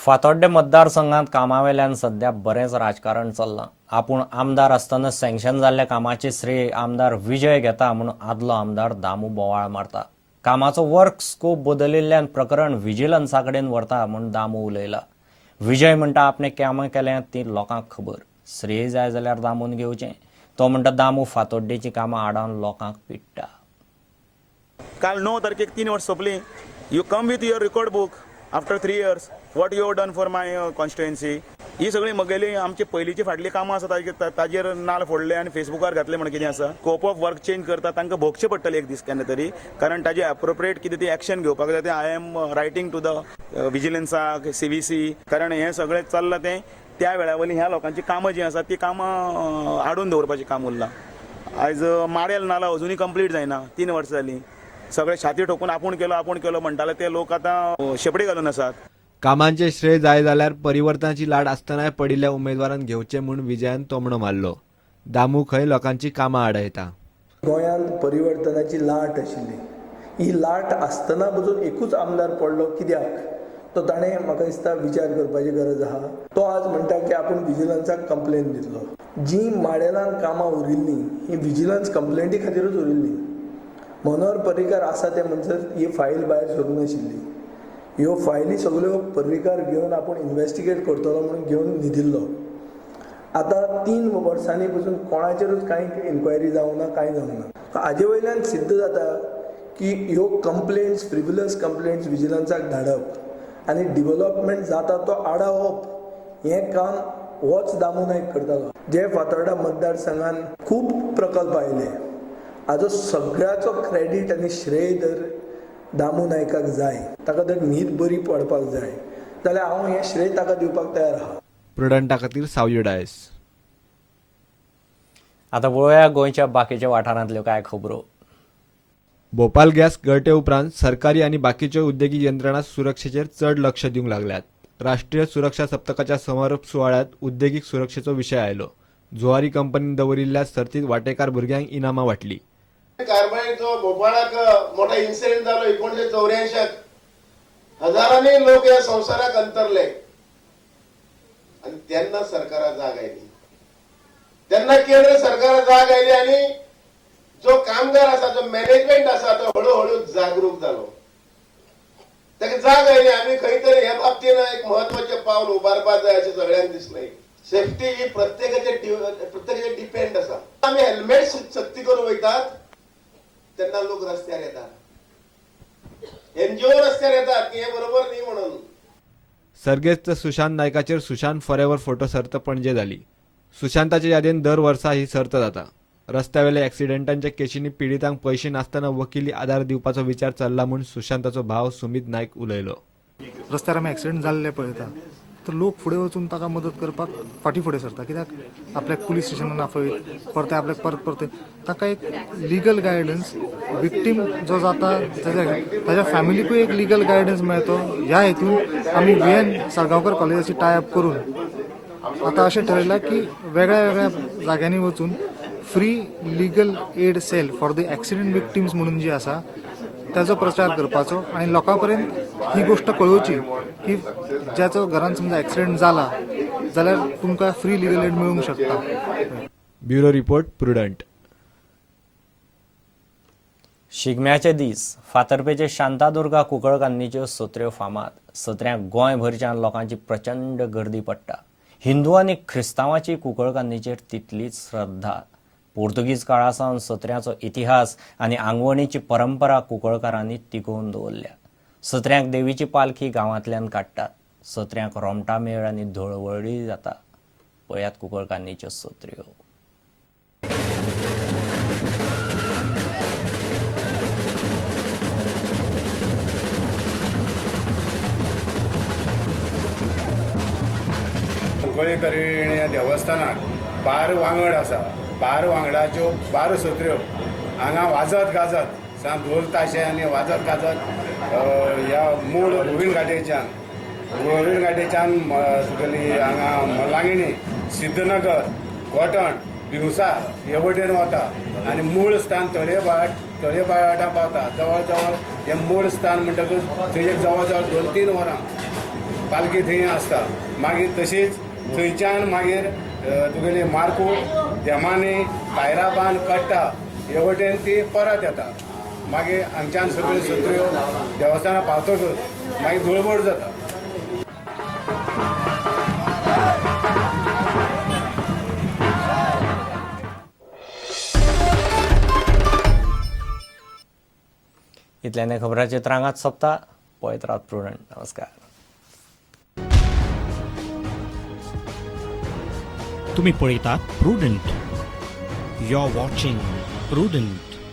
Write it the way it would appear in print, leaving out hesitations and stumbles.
फातोड्डें मतदारसंघात कामावेल्यान सध्या बरेंच राजकारण चल्लां. आपूण आमदार आसतना सँक्शन जाल्ल्या कामाचे श्रेय आमदार विजय घेता म्हूण आदलो आमदार दामू बोवाळ मारता. कामाचो वर्क स्कोप बदलिल्ल्यान प्रकरण विजिलन्सा कडेन व्हरता म्हूण दामू उलयला. विजय म्हणटा आपणें कामां केल्यांत ती लोकांक खबर. श्रेय जाय जाल्यार दामून घेवचें. तो म्हणटा दामू फातोड्डेचीं कामां आडावन लोकांक पिडटा. काल 9 तारखेक 3 वर्स सोंपली. You come with your record book after 3 years, what you have done for my constituency. ही सगळी म्हगेली आमची पयलींची फाटली कामां आसा ताजेर नाल फोडले आनी फेसबुकार घातले म्हण कितें आसा. स्कोप ऑफ वर्क चेंज करता तांकां भोगचें पडटलें एक दीस केन्ना तरी, कारण ताजे एप्रोप्रिएट कितें ती एक्शन घेवपाक जाय. तें I am writing to the विजिलन्साक, CVC, कारण हें सगळें चल्लां तें त्या वेळा वयलीं ह्या लोकांची कामां जीं आसा ती कामां आडून दवरपाचें काम उरलां. आयज माडेल नाला अजुनूय कंप्लीट जायना, 3 वर्सां जालीं. सगळे छाती ठोकून आपूण केलो आपूण केलो म्हणटाले ते लोक आतां शेपडी घालून आसात. कामांचे श्रेय जाय जाल्यार परिवर्तनाची लाट आसतनाय पडिल्ल्या उमेदवारान घेवचें म्हूण विजयान तोमणो मारलो. दामू खंय लोकांची कामां आडयता. गोंयांत परिवर्तनाची लाट आशिल्ली. ही लाट आसतना पसून एकूच आमदार पडलो कित्याक तो ताणें म्हाका दिसता विचार करपाची गरज आहा. तो आज म्हणटा की आपूण विजिलन्साक कंप्लेन दितलो. जी माडेलान कामां उरिल्लीं ही विजिलन्स कंप्लेनी खातीरूच उरिल्ली. मनोहर पर्रीकार आसा ते म्हणसर ही फायल भायर सरूंक नाशिल्ली. ह्यो फायली सगल्यो पर्रीकार घेवन आपूण इन्वेस्टिगेट करतलो म्हणून घेवन न्हिदिल्लो. आतां 3 वर्सांनी पसून कोणाचेरूच कांय इन्क्वायरी जावंक ना, कांय जावंक ना. हाजे वयल्यान सिद्ध जाता की ह्यो कंप्लेंट्स, फ्रिवलस कंप्लेंट्स विजिलन्साक धाडप आनी डिवलपमेंट जाता तो आडावप हें काम होच दामू नायक करतालो. जे फातोर्डा मतदारसंघान खूब प्रकल्प आयले, हाजो सगळ्याचो क्रेडीट आनी श्रेय जर दामू नायकाक जाय, ताका जर न्हीद बरी पडपाक जाय जाल्यार हांव हें श्रेय ताका दिवपाक तयार आहा. प्रुडंटा खातीर सावयो डायस. आतां पळोवया गोंयच्या बाकीच्या वाठारांतल्यो कांय खबरो. भोपाल गॅस गळटे उपरांत सरकारी आनी बाकीच्यो उद्देगीक यंत्रणा सुरक्षेचेर चड लक्ष दिवंक लागल्यात. राष्ट्रीय सुरक्षा सप्तकाच्या समारोप सुवाळ्यांत उद्देगीक सुरक्षेचो विशय आयलो. जुवारी कंपनीन दवरिल्ल्या सर्तीत वांटेकार भुरग्यांक इनामां वांटली. कार्बायडचो भोपाळाक मोठो इन्सिडेंट जालो 1984, हजारांनी लोक ह्या संवसाराक अंतरले आनी तेन्ना सरकारा जाग आयली, तेन्ना केंद्र सरकारा जाग आयली आनी जो कामगार आसा, जो मॅनेजमेंट आसा तो हळूहळू जागरूक जालो. ताका जाग आयली आमी खंय तरी ह्या बाबतीन एक म्हत्वाचें पावल उबारपाक जाय अशें सगळ्यांक दिसलें. सेफ्टी ही प्रत्येकाचे डिपेंड आसा. आमी हेल्मेट सक्ती करून वयतात तेन्ना लोक रस्त्यार येतात, एनजीओ रस्त्यार येतात की हे बरोबर न्ही म्हणून. सर्गेस्त सुशांत नायकाचेर सुशांत फॉरेवर फोटो सर्त पणजे जाली. सुशांताचे यादीन दर वर्सा ही सर्त जाता. रस्त्यावेल्या ॲक्सिडेंटांच्या केशींनी पिडितांक पयशे नासतना वकिली आदार दिवपाचो विचार चल्ला म्हूण सुशांताचो भाव सुमीत नायक उलयलो. रस्त्यार आमी एक्सिडेंट जाल्ले पळयता तर लोक फुडें वचून ताका मदत करपाक फाटीं फुडें सरता, कित्याक आपल्याक पुलीस स्टेशनान आपयत परते आपल्याक परत परते ताका एक लिगल गायडन्स, विक्टीम जो जाता ताच्या फॅमिलीकूय एक लिगल गायडन्स मेळतो. ह्या हेतून आमी व्ही एन साळगांवकर कॉलेजाची टाय अप करून आतां अशें ठरयलां की वेगळ्या वेगळ्या जाग्यांनी वचून free legal aid cell for the accident victims म्हणून जी आसा ताजो प्रचार करपाचो आनी लोकां पर्यंत ही गोश्ट कळोवची की ज्याचो घरान समजा एक्सिडेंट जाला जाल्यार तुमकां फ्री लिगल एड मेळूंक शकता. Bureau report, Prudent. शिगम्याचे दीस फातर्पेचे शांतादुर्गा कुंकळकान्नीच्यो सत्र्यो फामाद. सत्र्यांक गोंयभरच्यान लोकांची प्रचंड गर्दी पडटा. हिंदू आनी क्रिस्तांवाची कुंकळकान्नीचेर तितलीच श्रद्धा. पोर्तुगीज काळा सावन सत्र्याचो इतिहास आनी आंगवणीची परंपरा कुंकळकारांनी तिगोवन दवरल्या. सत्र्यांक देवीची पालखी गांवांतल्यान काडटात. सत्र्यांक रोमटा मेळ आनी धुळवळी जाता. पळयात कुंकळकान्नीच्यो सत्र्यो. कुंकळीकरीण ह्या देवस्थानाक 12 वांगड आसा. 12 वांगडाच्यो 12 सत्र्यो हांगा वाजत गाजत साम ढोल ताशे आनी वाजत गाजत ह्या मूळ गोविंद गाटेच्यान तुगेली हांगा मल्लांगिणी, सिद्धनगर, कोटण, भिवसा हे वटेन वता आनी मूळ स्थान तळेभाटा पावता. जवळ जवळ हें मूळ स्थान म्हणटकूच थंय एक जवळ जवळ 2-3 वरां पालखी थंय आसता. मागीर तशीच थंयच्यान मागीर तुगेली मारकूट, देमानी, कायराबान, कट्टा हे वटेन ती परत येता. मागीर हांगच्यान सगळ्यो सत्र्यो देवस्थानां पावतकच मागीर धुळवट जाता. इतल्यान खबरांचे त्रांगात सोंपता. पळयत रावत प्रुडंट. नमस्कार. तुम्ही पळयतात prudent. You are watching prudent.